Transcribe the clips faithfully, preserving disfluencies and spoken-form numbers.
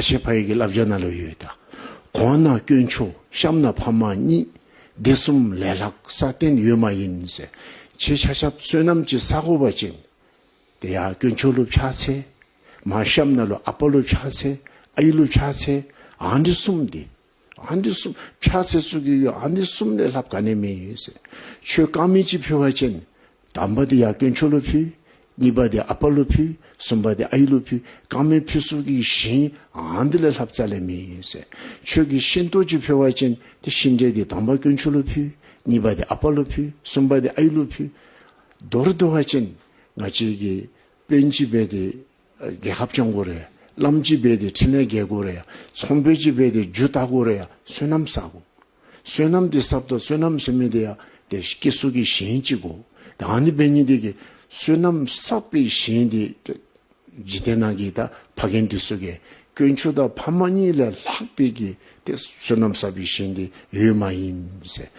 ཆེ་ཕ་ཡི་གི་བསླབ་བྱ་ནང་ལ་ཡོད་ད། གོང་ན་དཀོན་མཆོག་གཤམ་ན་ཕ་མ་གཉིས། འདི་གསུམ་ལས་ལྷག་ས་བརྟན་ཡོད་མ་ཡིན་ཟེར། ཁྱེད་ཆ་ཁྱབ་བསོད་ནམས་ཀྱི་ས་གོ་བ་ཅན། དེ་ཡང་དཀོན་མཆོག་ལུ་ཕྱག་འཚལ། མ་གཤམ་ན་ལུ་ཨ་པ་ལུ་ཕྱག་འཚལ། ཨའི་ལུ་ཕྱག་འཚལ། ཨ་འདི་གསུམ་འདི། ཨ་འདི་གསུམ་ཕྱག་འཚལ་ཚུ་གི་ཡོད། ཨ་འདི་གསུམ་ལས་ལྷགཔ་ག་ནི་མེད་ཟེར། ཁྱོད་དཀར་མེ་ཅིག་ཕུལ་བ་ཅིན། དང་པ་དེ་ཡང་དཀོན་མཆོག་ལུ་ཕུལ། གཉིས་པ་དེ་ཨ་པ་ལུ་ཕུལ། གསུམ་པ་དེ་ཨའི་ལུ་ཕུལ། དཀར་མེ་ཕུལ་ཚུ་གི་ཞིང་ཨ་འདི་ལས་ལྷགཔ་རྩ་ལས་མེད་ཟེར། ཁྱོད་ཀྱིས་ཤིང་ཏོག་ཅིག་ཕུལ་བ་ཅིན་དེ་ཤིང་འབྲས་དེ་དང་པ་དཀོན་མཆོག་ལུ་ཕུལ། གཉིས་པ་དེ་ཨ་པ་ལུ་ཕུལ། གསུམ་པ་དེ་ཨའི་ལུ་ཕུལ། མདོར་བསྡུ་བ་ཅིན་ང་བཅས་ཀྱིས་དཔོན་ཅིག་འབད་དེ་རྒྱལ་ཁབ་སྐྱོང་དགོ་རུང་། བླམ་ཅིག་འབད་དེ་འཕྲིན་ལས་རྒྱས་དགོ་རུང་། ཚོང་དཔོན་ཅིག་འབད་དེ་རྒྱུ་བལྟ་དགོ་རུང་། བསོད་ནམས་བསག་དགོ། བསོད་ནམས་དེ་བསགཔ་ད་བསོད་ནམས་ཟེར་མི་དེ་ཡང་དེ་སྐྱེ་ས་གི་ཞིང་ཅིག་དགོ། ད་ཨ་ནི་འབད་ནི་དེ་གིས་བསོད་ནམས་བསགས་པའི་ཞིང་དེ་འཇིག་རྟེན་ནང་གི་ད་ཕ་རྒན་དེ་ཚུ་གིས་དཀོན་མཆོག་དང་ཕ་མ་གཉིས་ལས་ལྷག་པའི་གི་དེ་བསོད་ནམས་བསགས་པའི་ཞིང་དེ་ཡོད་མ་ཡིན་ཟེར།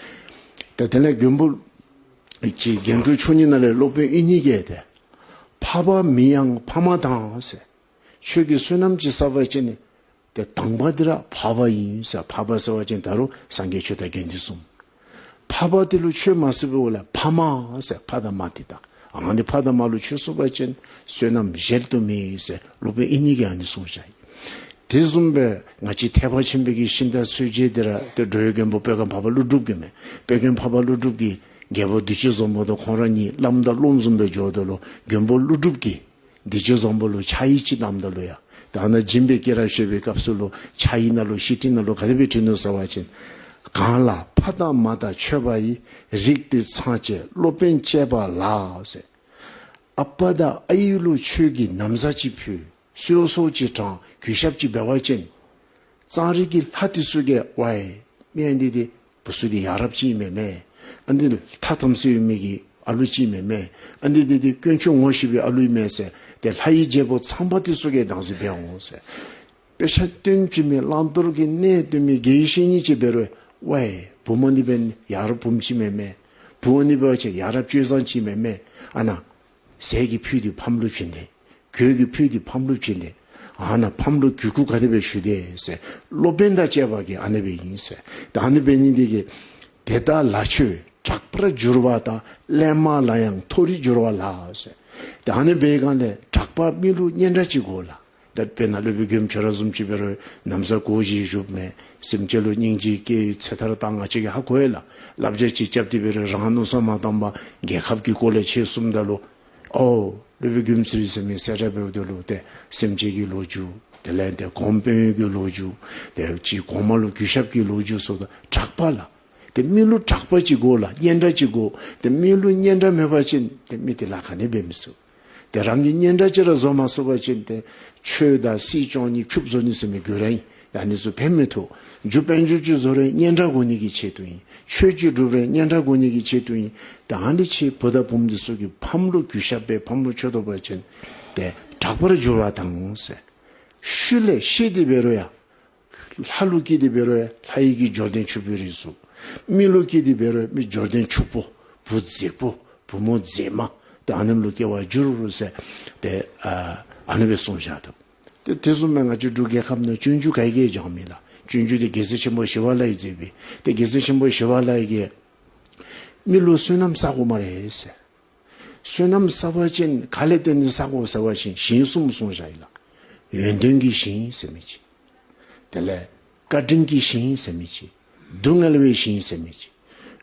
ད་དེ་ལས་མགོན་པོ་ཅིག་རྒྱན་དྲུག་མཆོག་གཉིས་ནང་ལས་སློབ་དཔོན་ཨིན་ཉི་གིས་དེ། འཕགས་པ་མིན་ཡང་ཕ་མ་དང་ཟེར། ཁྱོད་ཀྱིས་བསོད་ནམས་ཅིག་བསགས་པ་ཅིན་ནི། དེ་དང་པ་འདི་ར་འཕགས་པ་ཨིན་ཟེར། འཕགས་པ་ཟེར་བ་ཅིན་ད་རུང་སངས་རྒྱས་ཆོས་དང་དགེ་འདུན་གསུམ། འཕགས་པ་དེ་ལུ་ཆོས་མ་གསུངས་པའི་འོག་ལས་ཕ་མ་ཟེར། ཕ་དང་མ་དེ་དང་། ཨ་ནི་ཕ་དང་མ་ལུ་ཆོས་གསུངས་པ་ཅིན་བསོད་ནམས་གཞལ་དུ་མེད་ཟེར། སློབ་དཔོན་ཨིན་ཉི་གིས་ཨ་ནི་གསུངས་བཞག་ཡི། དེ་བཟུམ་སྦེ་ང་བཅས་ཐེག་པ་ཆེན་པོའི་གི་ཤིང་རྟ་སྲོལ་འབྱེད་དེ་ར་དེ་འགྲོ་བའི་མགོན་པོ་བོད་ཁམས་འཕགས་པ་ཀླུ་སྒྲུབ་ཀྱིས་མས། བོད་ཁམས་འཕགས་པ་ཀླུ་སྒྲུབ་ཀྱིས་རྒྱལ་པོ་བདུད་ཅུ་བཟང་པོ་དང་ཁོང་ར་གཉིས་བླམ་དང་སློབ་བཟུམ་སྦེ་འགྱོཝ་ད་ལུ་མགོན་པོ་ཀླུ་སྒྲུབ་ཀྱིས་བདུད་ཅུ་བཟང་པོ་ལུ་ཕྱག་ཡིག་ཅིག་གནངམ་ད་ལུ་ཡང་། ད་ནཱ་སྦྱིན་པའི་སྐད་རབ་བཤད་པའི་སྐབས་སུ་ལུ་ཕྱག་ཡིག་ནང་ལུ་བཤེས་སྤྲིང་ནང་ལུ་ག་དེ་སྦེ་བྲིས་ནུག་ཟེར་བ་ཅིན། གང་ལ་ཕ་དང་མ་དང་མཆོད་པ་ཡི། རིགས་དེ་ཚངས་བཅས་སློབ་དཔོན་བཅས་པ་ལགས་ཟེར། ཨ་པ་དང་ཨའི་ལུ་ཁྱོད་ཀྱིས་ན་བཟའ་ཅིག་ཕུལ། གསོལ་ཚོགས་ཅིག་དྲངས། གུས་ཞབས་ཅིག་འབད་བ་ཅིན། གཙང་རིགས་ཀྱི་ལྷ་དེ་ཚུ་གིས་ཝའི་མི་ཨ་འདི་དེ་བུ་ཚུ་དེ་ཡ་རབས་ཅིག་མེན་མས། ཨ་འདི་ཐ་དམ་ཚིག་ཡོད་མི་གི་ཨ་ལུ་ཅིག་མེན་མས། ཨ་འདི་དེ་དེ་དཀོན་མཆོག་ངོ་ཤེས་པའི་ཨ་ལུ་ཨིན་མས་ཟེར། དེ་ལྷ་ཡི་རྒྱལ་པོ་ཚངས་པ་དེ་ཚུ་གིས་བདག་འཛིན་འབད་འོང་ཟེར། དཔེ་ཆ་སྟོན་བྱིན་མི་བླང་དོར་གྱི་གནས་སྟོན་མི་དགེ་བའི་བཤེས་གཉེན་ཅིག་འབད་རུང་ཝའི་བུ་མོ་འདི་འབདན་ཡ་རབས་བུམོ་ཅིག་མེན་མས། བུ་མོ་འདི་འབད་བ་ཅིན་ཡ་རབས་སྤྱོད་བཟང་ཅིག་མེན་མས། ཨ་ནཱ་ཟས་ཀྱི་ཕུད་དེ་ཕམ་ལུ་བྱིན་ཏེ། གོས་ཀྱི་ཕུད་དེ་ཕམ་ལུ་བྱིན་ཏེ། ཨ་ནཱ་ཕམ་ལུ་གུས་བཀུར་ག་དེ་སྦེ་ཞུ་དེས་ཟེར། སློབ་དཔོན་དང་བཅས་པ་གིས་ཨ་ནི་སྦེ་ཨིན་ཟེར། ད་ཨ་ནི་སྦེ་ཨིན་ནི་དེ་གིས། དེ་དག་ལ་ཁྱོད་གྲགས་པར་འགྱུར་བ་དང་། གླེན་མ་ལ་ཡང་མཐོ་རིས་འགྱུར་བ་ལགས་ཟེར། ད་ཨ་ནི་སྦེ་གང་ལས་གྲགས་པ་མི་ལུ་སྙན་གྲགས་ཅིག་དགོ་ལགས། ད་དཔེར་ན་སློབ་དཔོན་མགོན་པོ་ཁྱོད་ར་བཟུམ་ཅིག་འབད་རུང་ན་བཟའ་གོ་བཞེས་བཞུགས་མས། སེམས་ཅན་ལུ་སྙིང་རྗེ་སྐྱེ་ཚེ་ཐར་བཏང་། ང་བཅས་ཀྱིས་ཧ་གོ་ཡི་ལགས། བསླབ་བྱ་ཅིག་རྐྱབ་སྟེ་འབད་རུང་རང་མནོ་བསམ་མ་བཏང་པར་རྒྱལ་ཁབ་ཀྱི་སྐོར་ལས་ཆོས་གསུངམ་ད་ལུ། ཨོ། སློབ་དཔོན་མགོན་པོ་ཚེ་རིང་ཟེར་མི་གསལ་བསྒྲགས་འབདཝ་ད་ལུ་ཏེ་སེམས་ཅན་གྱི་ལོ་རྒྱུས། དེ་ལས་ཏེ་གོང་དཔོན་གྱི་ལོ་རྒྱུས། ཏེ་ཅིག་གོང་མ་ལུ་གུས་ཞབས་ཀྱི་ལོ་རྒྱུས་སོགས་དང་གྲགས་པ་ལགས། ཏེ་མི་ལུ་གྲགས་པ་ཅིག་དགོ་ལགས། སྙན་གྲགས་ཅིག་དགོ། ཏེ་མི་ལུ་སྙན་གྲགས་མེད་པ་ཅིན་ཏེ་མི་དེ་ལཱ་ག་ནི་འབད་མི་ཚུགས། ཏེ་རང་གི་སྙན་གྲགས་ཅིག་ར་བཟོ་མ་ཚུགས་པ་ཅིན་ཏེ་ཆོས་དང་སྲིད་སྐྱོང་ནི་ཕྱུགཔོ་བཟོ་ནི་ཟེར་མི་དགོས་ར་ཨིན། ཨ་ནི་ཚུ་ཕན་མི་ཐོགས། རྒྱུ་དཔལ་འབྱོར་ཅིག་བཟོ་རུང་སྙན་གྲགས་དགོ་ནི་གི་ཆེད་དུ་ཨིན། ཆོས་ཅིག་སྒྲུབ་རུང་སྙན་གྲགས་དགོ་ནི་གི་ཆེད་དུ་ཨིན། ཏེ་ཨ་ནི་ཅིག་བུ་དང་བུམོ་འདི་ཚུ་གིས་ཕམ་ལུ་གུས་ཞབས་འབད་ཕམ་ལུ་ཆོས་ཐོབ་པ་ཅིན་ཏེ་གྲགས་པར་འགྱུར་བ་དང་ཟེར། ཤུལ་ལས་ཤི་སྟེ་འབད་རུང་ཡང་། ལྷ་ལུ་སྐྱེས་ཏེ་འབད་རུང་ཡང་ལྷ་ཡི་གི་འབྱོར་ལྡན་ཕྱུག་པོའི་རིགས་སུ། མི་ལུ་སྐྱེས་ཏེ་འབད་རུང་ཡང་མི་འབྱོར་ལྡན་ཕྱུག་པོ། བུ་མཛེས་པོ། བུ་མོ་མཛེས་མ། ཏེ་ཨ་ནེམ་ལུ་སྐྱེ་བར་འགྱུར་ཟེར། ཏེ་ཨ་ཨ་ནི་སྦེ་གསུངས་བཞག་འདུག། ཏེ་དེ་བཟུམ་སྦེ་ང་བཅས་འབྲུག་རྒྱལ་ཁབ་ནང་སྤྱོད་འཇུག་ག་གིས་ཀྱང་སྦྱངས་མེད་ལགས། སྤྱོད་འཇུག་དེ་རྒྱལ་སྲས་ཆེན་པོ་ཞི་བ་ལྷ་ཡིས་མཛད་པའི། ཏེ་རྒྱལ་སྲས་ཆེན་པོ་ཞི་བ་ལྷ་ཡིས་ཀྱིས་མི་ལུ་བསོད་ནམས་བསག་དགོ་སྨ་རེ་ཟེར། བསོད་ནམས་བསག་པ་ཅིན་ག་ལས་བརྟེན་ནས་བསག་དགོ་ཟེར་བ་ཅིན་ཞིང་གསུམ་གསུངས་བཞག་ཡི་ལགས། ཡོན་ཏན་གྱི་ཞིང་ཟེར་མི་ཅིག། དེ་ལས་བཀའ་དྲིན་གྱི་ཞིང་ཟེར་མི་ཅིག། སྡུག་བསྔལ་བའི་ཞིང་ཟེར་མི་ཅིག།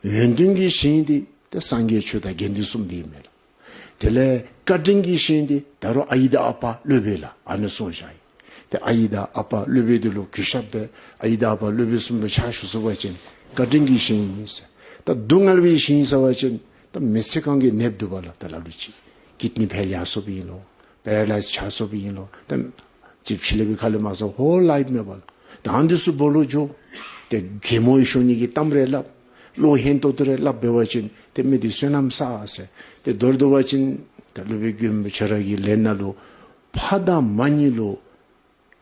ཡོན་ཏན་གྱི་ཞིང་དེ་ཏེ་སངས་རྒྱས་ཆོས་དང་དགེ་འདུན་གསུམ་དེ་ཨིན་མས་ལགས། དེ་ལས་བཀའ་དྲིན་གྱི་ཞིང་དེ་ད་རུང་ཨའི་དང་ཨ་པ་སློབ་དཔོན་ལགས། ཨ་ནི་གསུངས་བཞག་ཡི། ཏེ་ཨའི་དང་ཨ་པ་སློབ་དཔོན་དེ་ལུ་གུས་ཞབས་འབད། ཨའི་དང་ཨ་པ་སློབ་དཔོན་གསུམ་ལུ་ཕྱག་ཞུ་ཚུགས་པ་ཅིན་བཀའ་དྲིན་གྱི་ཞིང་ཨིན་ཟེར། ད་སྡུག་བསྔལ་བའི་ཞིང་ཟེར་བ་ཅིན་ད་མི་ཚེ་གང་གི་ནདཔ་འདུག་པ་ལགས། ད་ལ་ལུ་ཅིག་ཀིཌ་ནི་ཕེལ་ཡར་སོཔ་ཨིན་ལོ། པེ་ར་ལའིཛ་ཆགས་སོཔ་ཨིན་ལོ། ད་ཅིག་ཕྱི་གླིང་པའི་ཁ་ལས་མ་སོང་ཧོལ་ལའིཕ་མེད་པ་ལགས། ད་ཨ་ནི་ཚུ་སྦོ་ལོག་འགྱོ། ཏེ་གད་མོ་ཤོར་ནི་གི་གཏམ་རེ་སླབ། བློ་ཧན་ཏོང་ཏོ་རེ་སླབ་འབད་བ་ཅིན་ཏེ་མི་དེ་བསོད་ནམས་བསག་ཟེར། ཏེ་མདོར་བསྡུ་བ་ཅིན་ད་སློབ་དཔོན་མགོན་པོ་ཁྱོད་ར་གི་ལན་ནང་ལུ་ཕ་དང་མ་གཉིས་ལུ་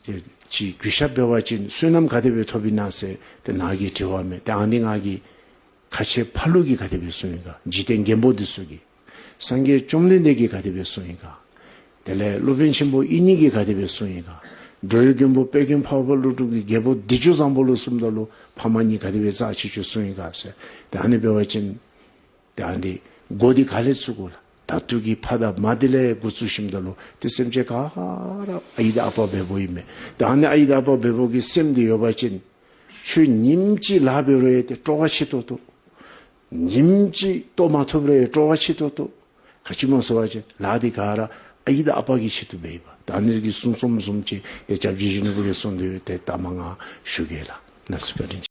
ཏེ་ཅིག་གུས་ཞབས་འབད་བ་ཅིན་བསོད་ནམས་ག་དེ་སྦེ་ཐོབ་ཨིན་ན་ཟེར་ཏེ་ནཱ་གིས་དྲི་བ་མས། ཏེ་ཨ་ནི་ང་གིས་ཁ་ཆེ་ཕ་ལུ་གིས་ག་དེ་སྦེ་གསུངས་ཡི་ག། འཇིག་རྟེན་མགོན་པོ་འདི་ཚུ་གིས། སངས་རྒྱས་བཅོམ་ལྡན་འདས་ཀྱིས་ག་དེ་སྦེ་གསུངས་ཡི་ག། དེ་ལས་སློབ་དཔོན་ཆེན་པོ་ཨིན་ཉི་གིས་ག་དེ་སྦེ་གསུངས་ཡི་ག། འགྲོ་བའི་མགོན་པོ་དཔལ་མགོན་འཕགས་པ་ཀླུ་སྒྲུབ་ཀྱིས་རྒྱལ་པོ་བདེ་སྤྱོད་བཟང་པོ་ལ་གསུངས་ད་ལོ། ཕ་མ་གཉིས་ག་དེ་བས་རྩ་ཆེ་ཆེ་གསུངས་ཡིན་ག་ཟེར། དེ་ཨ་ནི་འབད་བ་ཅིན། དེ་ཨ་ནི་མགོ་འདི་ག་ལས་ཚུགས་དགོས་ལ། ད་དུས་ཀྱི་ཕ་དང་མ་དེ་ལས་འགོ་བཙུགས་ཞིནམ་ད་ལོ། དེ་སེམས་ཅན་ག་ར་ཨའི་དང་ཨ་པ་འབདཝ་ཨིན་མས། དེ་ཨ་ནི་ཨའི་དང་ཨ་པ་འབདཝ་གི་སེམས་འདི་ཡོད་པ་ཅིན། ཁྱོད་ཉིནམ་གཅིག་ལཱ་འབད་རུང་ཡང་དེ་སྤྲོ་བ་ཆེ་ཏོག་ཏོ། ཉིནམ་གཅིག་ལྟོ་མ་ཐུབ་རུང་ཡང་སྤྲོ་བ་ཆེ་ཏོག་ཏོ། ག་ཅི་སྨོ་ཟེར་བ་ཅིན་ལཱ་འདི་ག་ར་ཨའི་དང་ཨ་པ་གི་ཆེད་དུ་འབད་ཡི་པ། ད་ཨ་ནི་གི་གསུང་རྩོམ་བཟུམ་ཅིག་ཡ་སྐྱབས་རྗེ་ཡིད་བཞིན་ནོར་བུ་གིས་གསུངས་དོ་ཡོད། དེ་ད་མ་ང་ཞུ་གེ་ལགས། ལགས་སོ། བཀའ་དྲིན་ཆེ།